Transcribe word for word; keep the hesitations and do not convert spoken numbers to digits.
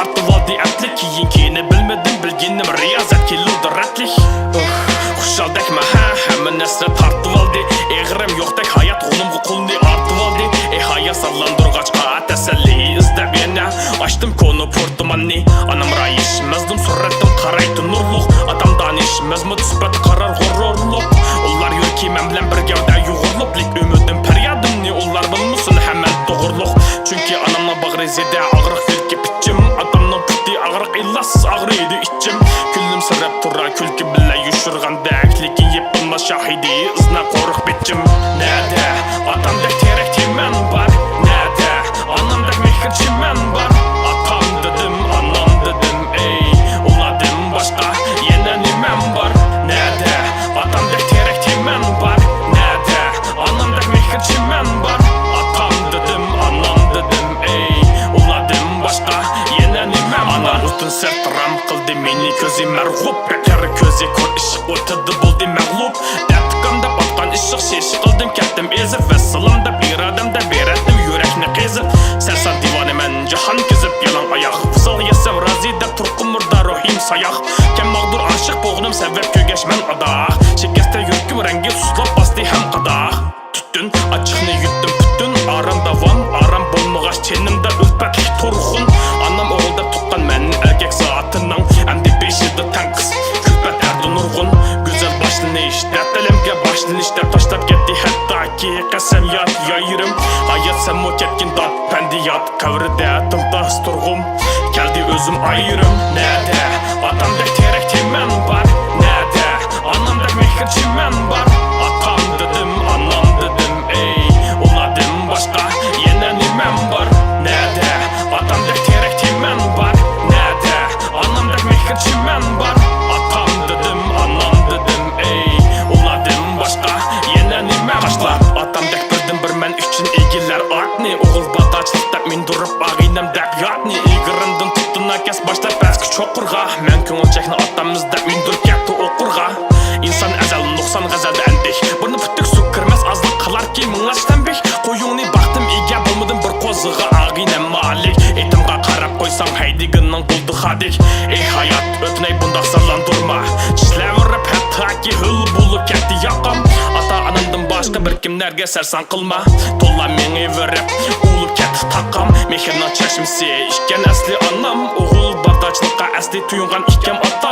تارتىۋالدى ئەپلىك، كېيىنكىنى بىلمىدىم، بىلگىنىم رىيازەت كېلىدۇ رەتلىك. ئۇھ، خۇشالدەكمەن ھە، ھەممە نەرسە تارتىۋالدى. ئېغرىم يوقتەك ھايات غۇلۇمغا قولنى ئارتىۋالدى. ئەي ھايات زارلاندۇرغاچقا تەسەللى ئىزدەپ يەنە ئاچتىم كونا پورتماننى. ئانام رايىش مەزلۇم سۈرەتتىن قارايتتى نۇرلۇق. ئاتام دانىش مەزمۇت سۈپەت قارار غۇرۇرلۇق. ئۇلار يۈرىكى مەن بىلەن بىر گەۋدە يۇغۇرۇلۇپ، لېك ئۈمىدىم پەريادىمنى ئۇلار بىلمىسۇن ھەممە توغرۇلۇق. چۈنكى ئانامنىڭ باغرى زېدە ئاغرىق يۈرىكى پىچىم. ئاتامنىڭ پۇتى ئاغرىق ئىلاجسىز ئاغرىيدۇ ئىچىم. كۈلۈمسىرەپ تۇرا كۈلكە بىلەن يوشۇرغاندەك، لېكىن يېپىلماس شاھىدى ئىزنا قورۇق بېچىم. نەدە ئاتامدەك تېرەك چىمەن بار؟ نەدە ئانامدەك مېھىر چىمەن بار؟ ئاتام دېدىم، ئانام دېدىم، ئەي ئۇلاردىن باشقا يەنە نېمەم بار؟ نەدە ئاتامدەك تېرەك چىمەن بار؟ نەدە ئانامدەك مېھىر چىمەن بار؟ ئاتام دېدىم، ئانام دېدىم، ئەي ئۇلاردىن باشقا يەنە نېمەم بار؟ ئانام ئۇستىدىن سىرت رام قىلدى مېنى كۆزى مەرغۇپ، بەكەر كۆزى كور ئىشق ئوتىدا بولدى مەغلۇپ. دەپتىكام دەپ ئاتقان ئىشق شېشە قىلدىم كەتتىم ئېزىپ، ۋەسسالام دەپ ئىرادەمدە بېرەتتىم يۈرەكنى قېزىپ. سەرسان دىۋانىمەن جاھان كېزىپ يالاڭ ئاياغ، ۋىسالغا يەتسەم رازى دەپ تۇرقۇم مۇردا روھىم ساياق. كەم ماغدۇر ئاشىق بولغىنىم سەۋەب كۆرگەچ مەن ئادا. شىكەستە يۈرىكىم رەڭگى سۇسلاپ باستى ھەم قادا. تۈتۈن ئاچچىقنى يۇتتۇم پۈتۈن، ئارام داۋام، ئارام بولمىغاچ تېنىمدا ئۈلپەتلىك تۇرغۇن. ئانام ئوغۇل دەپ تۇغقان مەن ئەركەك زاتىنىڭ، ئەمدى بېشىدا تەڭ قىز كۈلپەت ھەردە نۇرغۇن. گۈزەل باشلىنىش، دەرد ئەلەمگە باشلىنىش دەپ تاشلاپ كەتتى ھەتتاكى قەسەمياد يايرىم. ھايات سەنمۇ كەتكىن داد پەندىيات، قەبرىدە تىمتاس تۇرغۇم، كەلدى ئۆزۈم ئايرىم. نەدە ئاتامدەك تېرەك چىمەن بار؟ نەدە ئانامدەك مېھىر چىمەن بار؟ ئاتام دېدىم، ئانام دېدىم، ئەي ئۇلاردىن باشقا يەنە نېمەم بار؟ نەدە ئاتامدەك تېرەك چىمەن بار؟ نەدە ئانامدەك مېھىر چىمەن بار؟ ئاتام دېدىم، ئانام دېدىم، ئەي ئۇلاردىن باشقا يەنە نېمەم بار؟ قاشلار ئاتامدەك بىردىن بىر مەن ئۈچۈن ئىگىلەر ئاتنى، ئوغۇل بارداچلىق دەپ مىندۈرۈپ ئاغىنەم دەپ ياتنى. ئىگىرىمدىن تۇتتى ناكەس باشلاپ پەسكى چوقۇرغا، مەن كۆڭۈل چەكنى ئاتام ئىزدەپ مىندۈرۈپ كەتتى ئوقۇرغا. ئىنسان ئەزەل نۇقسان غەزەلدە ئەندىك، بۇرنى پۈتۈك سۇ كىرمەس ئازلىق قىلاركى مىڭلاش تەنبىھ. قويۇڭنى باقتىم ئىگە بولمىدىم بىر قوزىغا، ئاغىنەم مالىك ئېتىمغا قاراپ قويساڭ ھەيدىگىنىڭ بولدى خادىك. ئېھ ھايات ئۆتۈنەي بۇنداق زارلاندۇرما، چىشلەۋېرىپ ھەتتاكى ھۆل بولۇپ كەتتى ياقام. ئاتا ئانامدىن باشقا بىر كىملەرگە سەرسان قىلما، تولا مېڭىۋېرىپ ئۇۋۇلۇپ كەتتى تاقام. مېھىرنىڭ چەشمىسى ئىكەن ئەسلى ئانام، ئوغۇل بارداچلىققا ئەسلى تويۇنغان ئىكەن ئاتا.